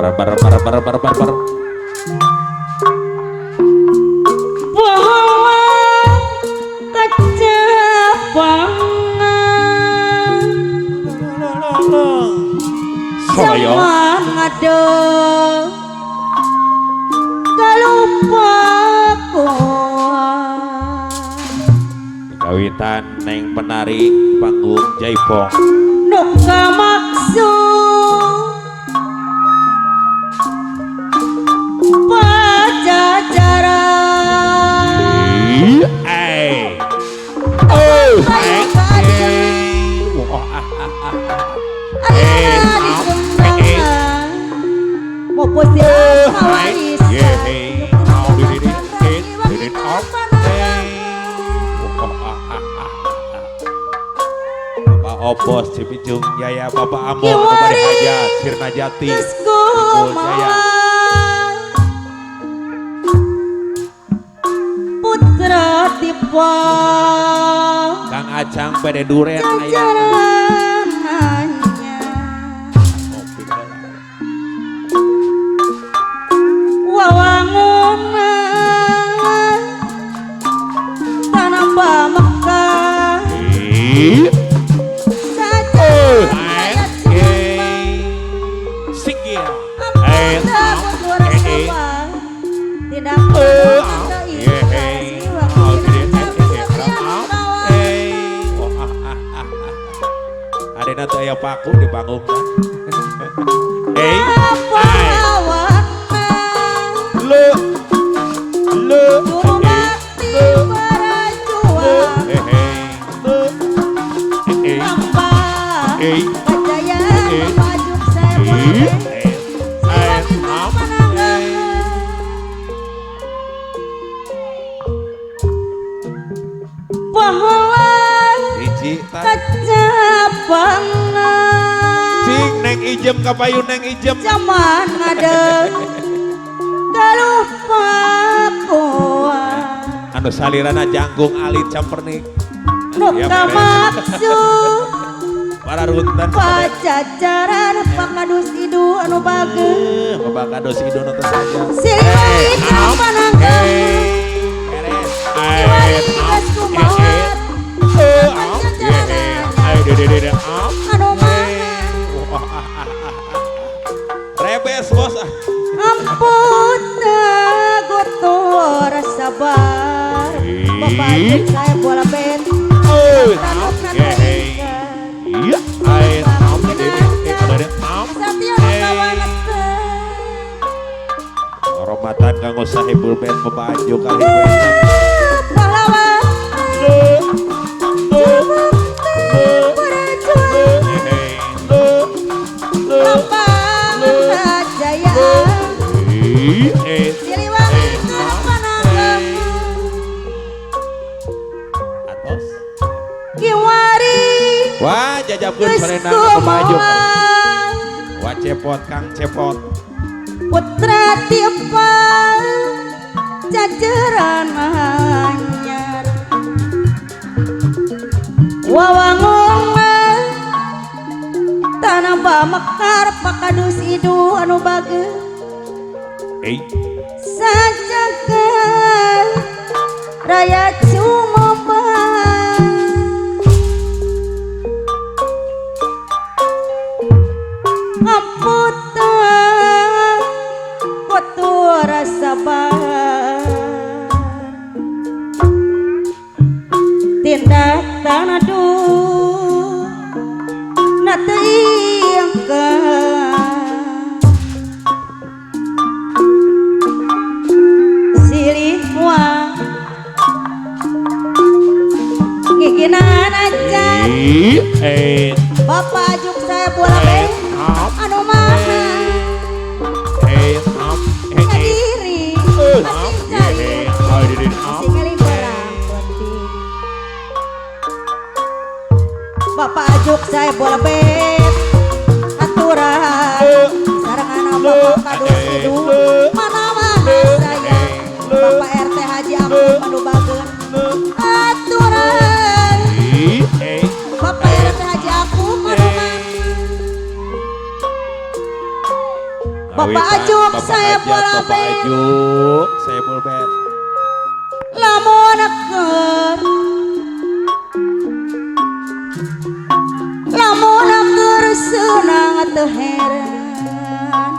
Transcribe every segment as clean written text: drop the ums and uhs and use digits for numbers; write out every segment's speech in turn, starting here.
Bar bar bar bar bar bar bar. Bahwa kecapangan Soyo. Zaman ngadeg kalupakuan. Kawitan neng penari panggung Jaipong. Nu kamaksud pajajaran. Eh. Oh, Ayo keadilan. Oh, ah, ah, ah. Ayeuna dikembangkan. Mopo siap kawarisan. Bapak Obos Cipicung Jaya, Bapak Among anu bade hajat Sirna Jati Geus Timbul Jaya. kumaha Putra Tipa Kang Acang bade duren aya. Jajaran anyar. Wawangunan tanah Mekah saja Singgih. Tidak Adena teu aya paku di panggung. Eh, le le eh hiji tah. Cing neng ijem kapayun neng ijem. Zaman ngadeg kalupakuan. Anu salirana jangkung alit campernik. Nu Ya, kamaksud Para runtan pajajaran pakadus idu anu bageung. Bapak kadus idu nu teu saja. Siliwangi pananggem. Beres. Kiwari geus kumawat. Anu mana Rebes bos. Ampun gutur sabar. Bapak Ajuk saya bola band. Iya. Hormatan kanggo sahibul band Bapak Ajuk kali Pahlawan Siliwangi pananggem. Atos. Kiwari Wah, jajabkeun geus sarena Bapak Ajuk. kumaha. Wah, cepot Kang cepot. Putra Tipa jajaran anyar. Wawangungan tanah Mekar pakadus idu anu bageung. Eh, Sajaga raya cumobang. Amputan kotor sabar. Tindak tanah du na teu iengkeun. Silih moal ngikinan acan. Bapak Ajuk saya bola band anu mana kadiri masih cari masih ngeling barang penting. Bapak Ajuk saya bola band aturan sarangan Bapak Kadus Idu mana-mana saya Bapak RT Haji Ampun Panu Bageun aturan Bapak RT Haji Ampun Panu Bageun. Bapak Ajuk saya bola Bapak Ajuk saya bolbet. Lamun keur lamun keur senang teu heran.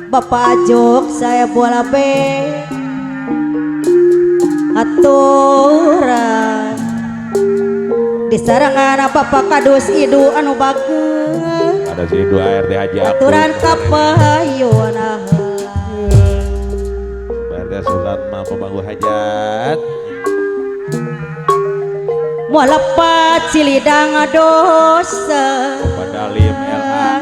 Bapak Ajuk saya bola bet aturan disarangan Bapak Kadus Idu anu bager. Ada si Idu ART Haji Akum. Aturan kapayuna heula. Bapak RT Suratma pemangku hajat. Moal lepat cilidang dosa. Bapak Dalim LA.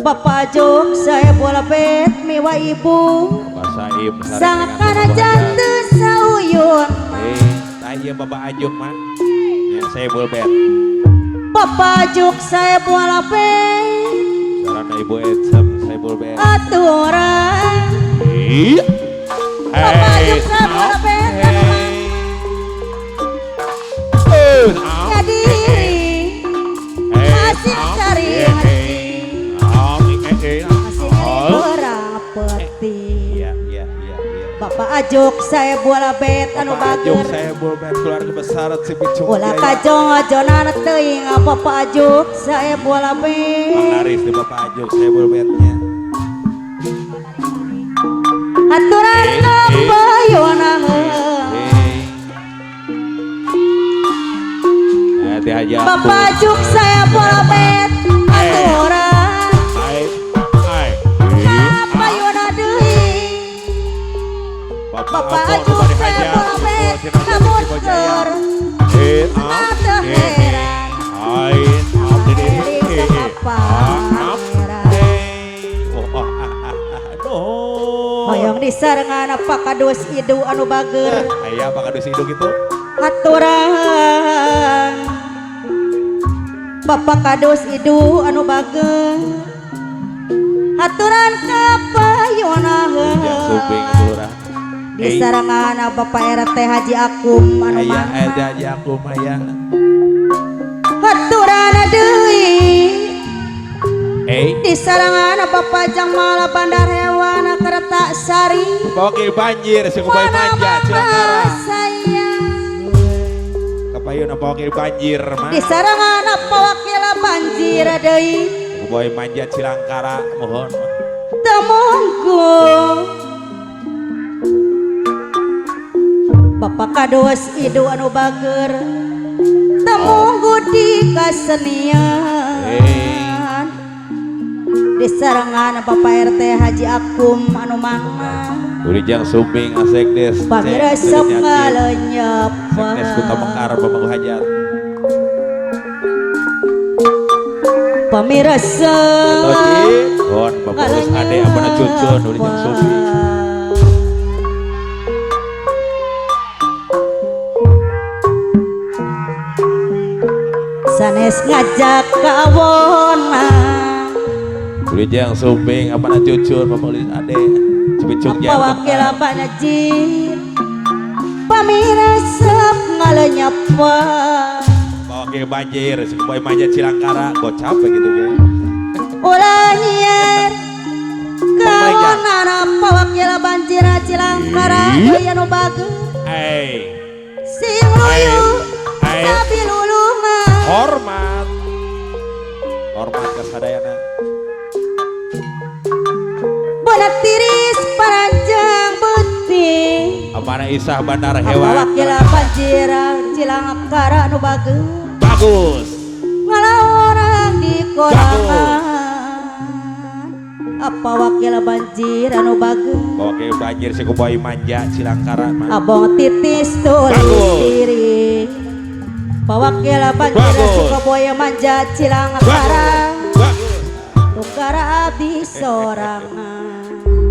Bapak Ajuk saya bola bet miwa ibu. Bapak Saim sangkana jantu sauyun. Tah Bapak Ajuk mah. Ya, saya bolbet. Bapak Ajuk saya bola bet. Sarana Ibu Etsem saya bolbet. Aturan. Iya. Bapak Ajuk saya bola bet. Jadi masih cari hati. Masih orang peti. Bapak Ajuk saya bola bet anu bager. Ajuk saya bola bet keluarga besar Cipicung. Ulah kajong ajonan teuing Bapak Ajuk saya bola bet. Bang Laris di Bapak Ajuk saya bola betnya. Aturan kapayuna Bapak Ajuk saya bola bet aturan kapayuna deui. Bapak Ajuk saya bola bet namun keur teu heran. Hoyong disarengan Pak Kadus Idu anu bager. Aya Pak Kadus Idu gitu. Aturan Bapak Kadus Idu anu bager. Aturan kapayuna heula. Disarangan Bapak RT Haji Akum anu mah. Aya RT Haji Akum aya. Aturan deui. Disarangan Bapak Jamal Bandar Hewan Kertasari. Wakil banjir Sukuboy manja Cilangkara. Kapayun apa wakil banjir mah. Disarangan apa wakil banjir deui. Sukuboy manja Cilangkara mohon. Temungku Bapak Kadus Idu anu bager. Temunggu di kasenian. Disarangan Bapak RT Haji Akum anu mangga. Ulijang Sumbing Asekdes. Pamiresep ngalenyep. Sekdes Kuta Mekar pemangku hajat. Pamiresep. Hon Bapak Urus Ade abana cucun Ulijang Sumbing. Sanes ngajak kawona. Ulijang Sumbing abana cucun Bapak Urus Ade. Cipicung Apa wakil banjir. Pamiresep ngalenyapa. Wakil banjir Sukuboy manja Cilangkara gocap gitu ge. Ulah nyier kawonan apa wakil banjir Cilangkara deui anu bager. Sing luyu sabilulungan. Hormat. Hormat ka sadayana. Bonak tiris paranjang beuti. Amana Isah Bandar Hewan. Wakil banjir Cilangkara anu bager. Bagus. Ngalaorang di korangan. Apa wakil banjir anu bager. Wakil banjir Sukuboy manja Cilangkara mah. Abong titis tulis diri. Wakil banjir Sukuboy manja Cilangkara. Tukara abdi sorangan.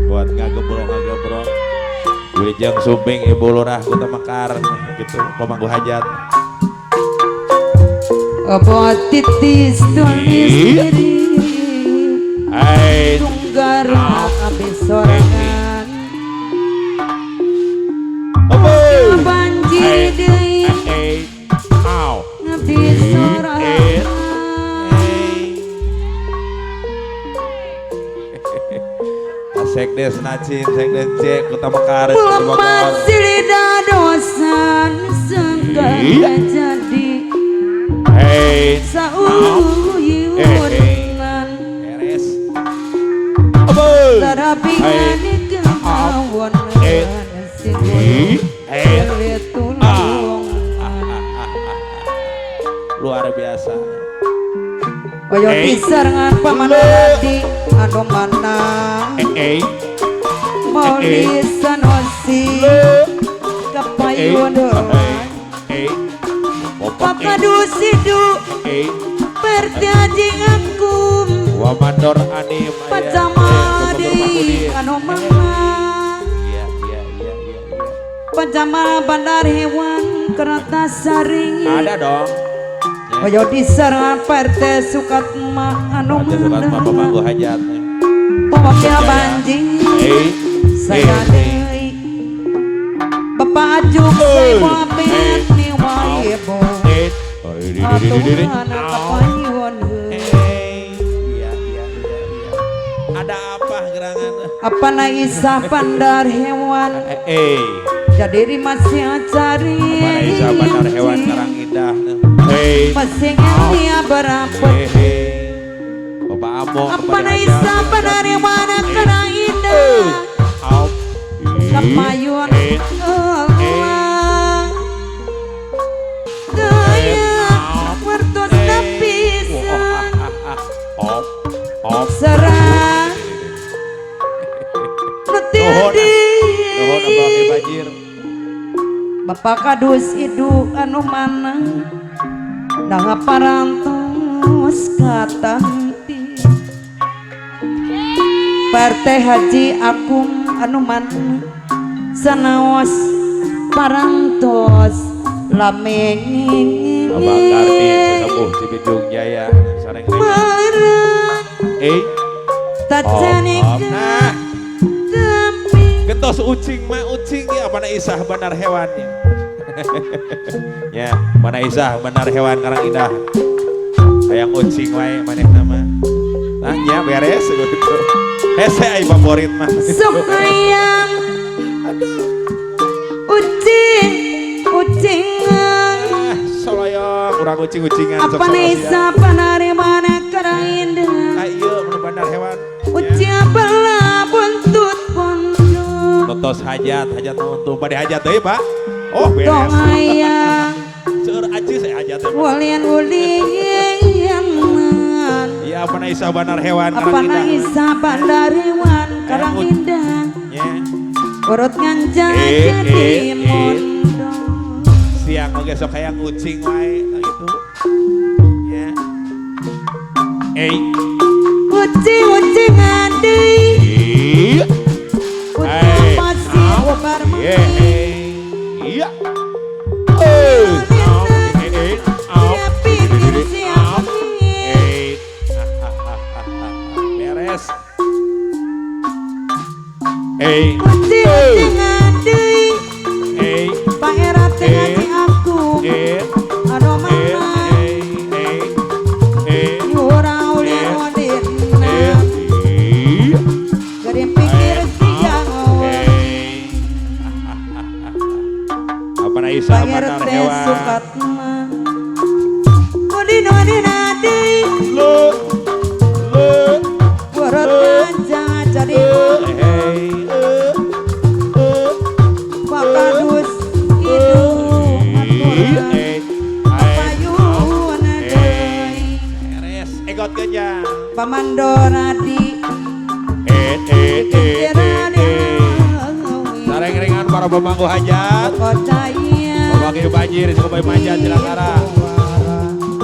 Buat ngagebrong. Ulijang Sumbing Ibu Lurah Kota Mekar gitu pemangku hajat. Apa titis tulis diri. Tunggara abdi sorangan. Banjir deui abdi sorangan. Sekdes Nacin, Sekdes C, Kota Mekar, Lepas silida dosan sengkang jadi Hey, sauyunan beres. Terapi kemauan sing luar biasa. Koyo diserangan paman Radi anu mana Mauli Sanosi kepayun Pakadusidu pertiaji akum Wamandor anim Pacamadi anu mana Pacama Bandar Hewan Kertasari ada dong. Koyo diserang Partai Sukatma anu mana pemangku hajat Pemangku banjir saya deui Bapak Ajuk saya wabet ni waibo Atuhan kapayun. Ada apa gerangan? Apa na Isah Bandar Hewan jadi masih cari Apa na Isah Bandar Hewan Karang Indah masih dia berapa Bapak Amok apa na Isah Bandar Hewan Karang Indah Kapayun Allah Daya wertos napisan Serang Bapak Kadus Idu anu mana nah parantos katanti Partai Haji Akum anu mana sanaos parantos lameng Abang Kardi sesepuh Cibijung Jaya sareng nah gentos ucing mah ucing ya mana Isah Bandar Hewan ya mana Isah Bandar Hewan Karang Indah hayang ucing wae maneh nama nah nya beres gitu hese ai favorit mah sok hayang aduh ucing ucingan soloyong urang ucing-ucingan apa Isah Bandar Hewan Karang Indah ayo mana Bandar Hewan ucing apalah buntut pondok Tos hajat, hajat untuk pada hajat deh pak. Oh beres. Tong ayah. Seur aja saya hajat. Ulian ulian. Ya apa na Isah Bandar Hewan Apa na Isah Bandar Hewan Karang Indah. Urut nganjang jadi mondok. Siang oke sok hayang ucing wae gitu. Ya. Ucing ucing deui. Iya. Beres. Pak Era teh aku. Anu mana? Urang ulin-ulin. Geuring pikir siang. Apa na Isah Bandar Hewan Pamandoradi Sareng-rengan para pemangku hajat Pemangku banjir, Sukobai Manjat, Cilangkara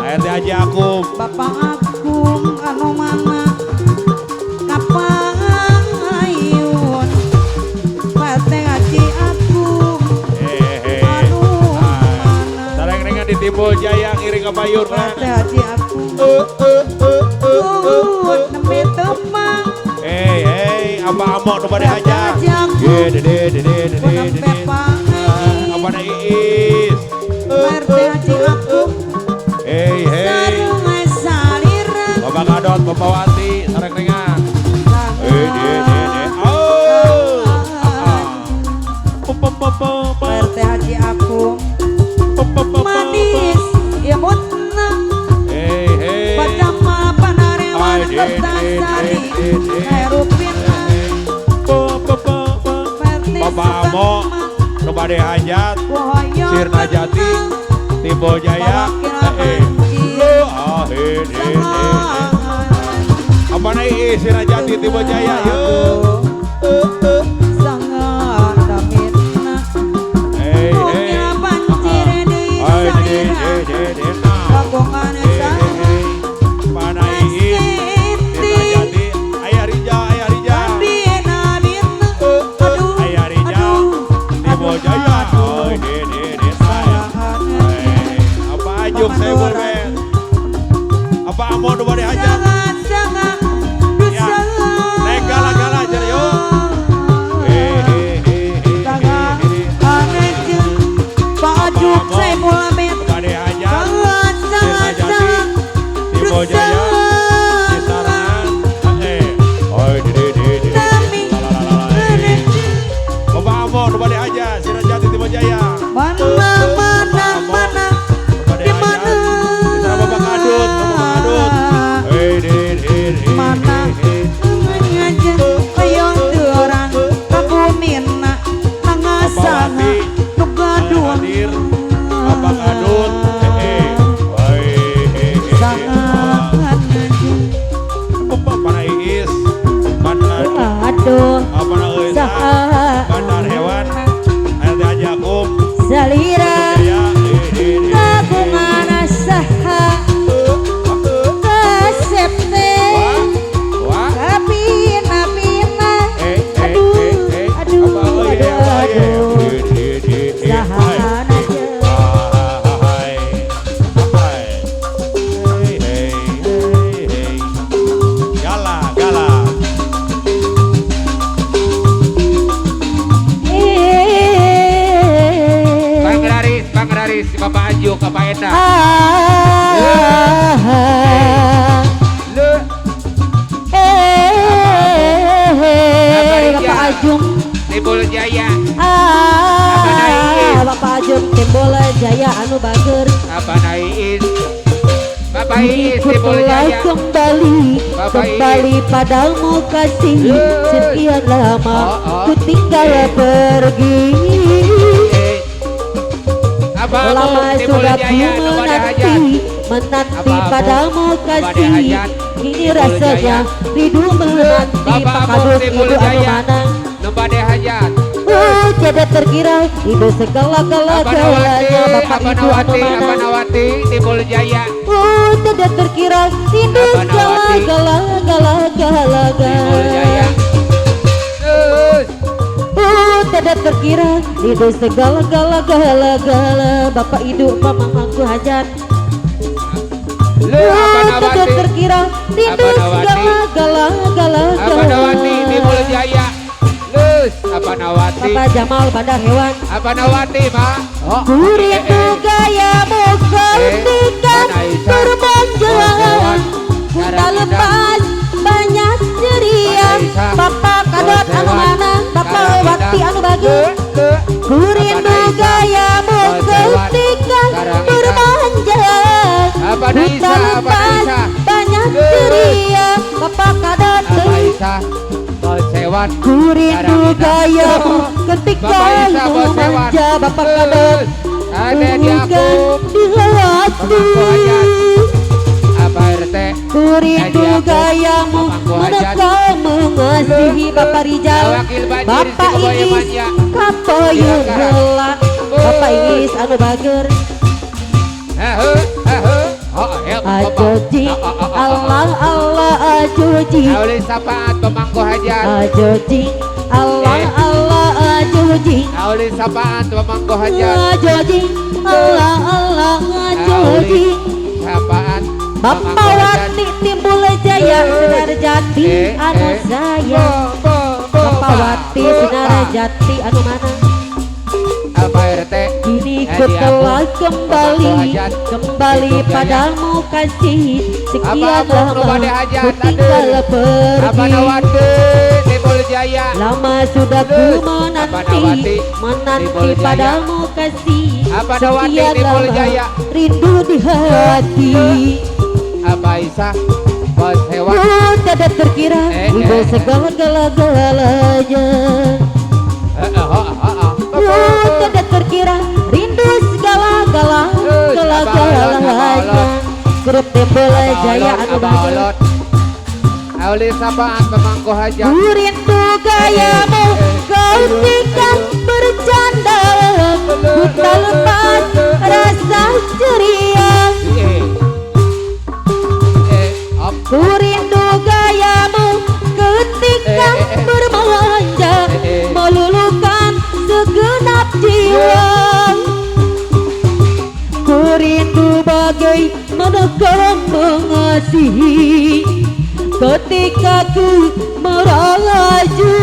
ART Haji Akum Bapak Akum anu mana kapayun Partai Haji Akum anu mana Sareng-rengan di Timbul Jaya ngiring ke payun Partai Haji Akum nembe tepang apa amok nu bade hajat dede dede dede dede apa na Iis Partai Haji Akum Bapak Gadot, Bapak Wati, sareng ringan. Kertasari Herupina Bapak Amo nu bade hajat Sirna Jati Timbul Jaya apa nih Sirna Jati Timbul Jaya yuk apa Amo nu bade hajat ya naik gala-gala aja yuk bade hajat Sirna Jati Timbul Jaya Disarangan Bapak Amo nu bade hajat Sirna Jati Timbul Jaya mana Bapak Kadut Bandar hewan Salira kagungan saha kasepte kapina-pina aduh aduh aduh saha Bapak Anjuk, Bapak Enda. Bapak Ajung Timbul Jaya. Bapak Ajung Timbul Jaya anu bager. Bapak Nais. Bapak Iis Timbul Jaya. Kembali kembali padamu kasih sekian lama ku tinggal pergi. Lama sudah ku menanti, menanti padamu kasih. Kini rasanya rindu menanti. Pak Kadus ibu anu mana? Oh, tiada terkira rindu segala-gala-galanya. Bapak ibu anu mana? Oh, tiada terkira rindu segala-gala-gala-gala. Oh, tiada terkira rindu segala-gala-gala-gala. Bapak ibu pamangku hajat. Oh, tiada terkira rindu segala-gala-gala-gala. Abanawati Timbul Jaya. Lus, Abanawati. Bapak Jamal Bandar Hewan. Abanawati, Pak. Ku rindu gayamu ketika bermanja. Ku tak lepas banyak ceria. Bapak Kadot anu mana? Bapak Wati anu bagi. Ku rindu gayamu ketika bermanja. Ku tak lepas banyak ceria. Bapak Kadot. Ku rindu gayamu ketika manja. Bapak Kadot bukan di hati. Ku rindu gayamu mana kau mengasihi. Bapak Rijal, Bapak Iis Kapoyung heula. Bapak Iis anu bager. Ajoji Allah Allah ajoji. Auli sapaat pemangku hajat. Ajoji Allah Allah ajoji. Auli sapaat pemangku hajat. Ajoji Allah Allah ajoji. Sapaat Bapak Wati Timbul Jaya Sinar Jati anu sayang. Bapak Wati Sinar Jati anu mana? Kini ku telah kembali, kembali padamu kasih. Sekian lama ku tinggal pergi. Lama sudah ku menanti, menanti padamu kasih. Sekian lama rindu di hati. Abah Isah Hewan. Tidak terkira ibu segala-galanya. Tidak terkira rindu segala-galanya. Grup Timbul Jaya anu bahagia. Auli sapaan pemangku hajat. Rindu gayamu kau tinggal bercanda. Ku tak lepas rasa ceria. Ku rindu gayamu ketika bermanja, meluluhkan segenap jiwa. Ku rindu bagaimana kau mengasihi ketika ku meraju.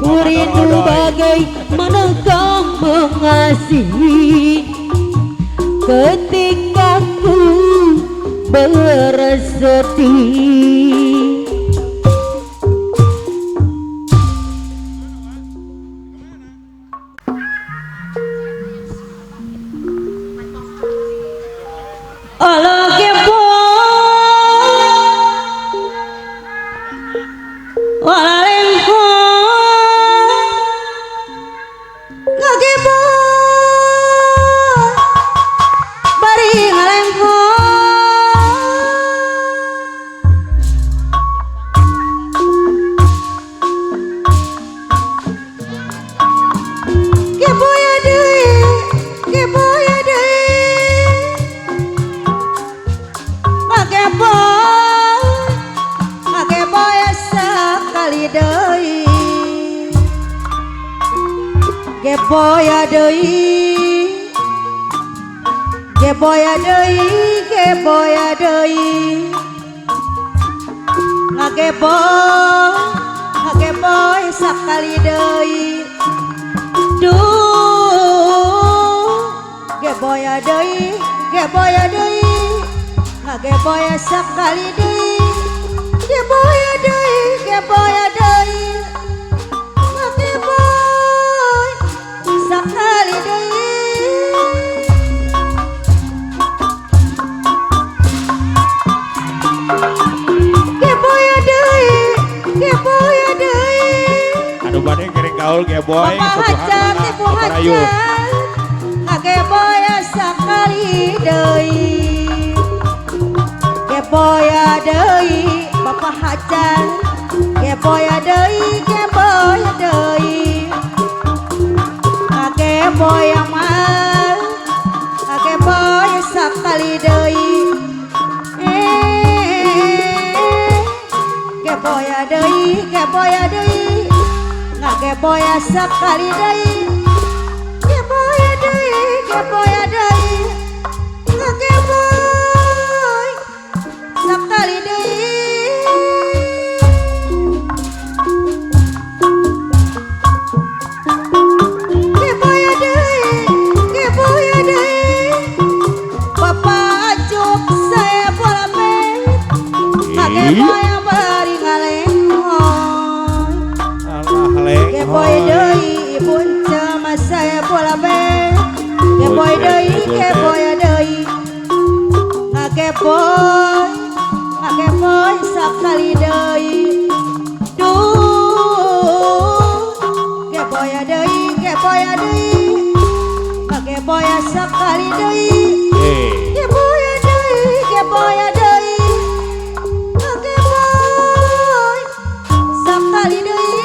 Ku rindu bagaimana kau mengasihi ketika ku bersedih. Allah kepo wala lengko ngakepo bari ngalengko. Kepo ya deui, kepo ya deui, ngakepo, ngakepo ya sakali deui. Kepo ya deui, kepo ya deui, kepo ya deui. Ngakepo, ngakepo ya sakali deui. Duh, kepo ya deui, kepo ya deui, ngakepo ya sakali deui. Kepo ya deui, kepo ya deui, ngakepo sakali deui. Kepo ya deui, kepo ya deui. Aduh bade gering gaul geboy. Bapak hajat, ibu hajat, ngakepo ya sakali deui. Kepo ya deui, bapak hajat, kepo ya deui, kepo ya deui. Ngakepo ya mal, ngakepo ya sakali deui. Kepo ya deui, kepo ya deui, ngakepo ya sakali deui. Kepo ya deui, kepo ya deui, ngakepo sakali deui. Kepo ya deui, kepo ya deui. Bapak acuk saya bola bet, ngakepo ya bari ngalenghon. Kepo deui ibu encem saya bola bet. Kepo deui, kepo ya deui, ngakepo, ngakepo sakali deui. Duh, kepo ya deui, kepo ya deui, ngakepo ya sakali deui. Kepo ya deui, kepo ya deui, ngakepo sakali deui.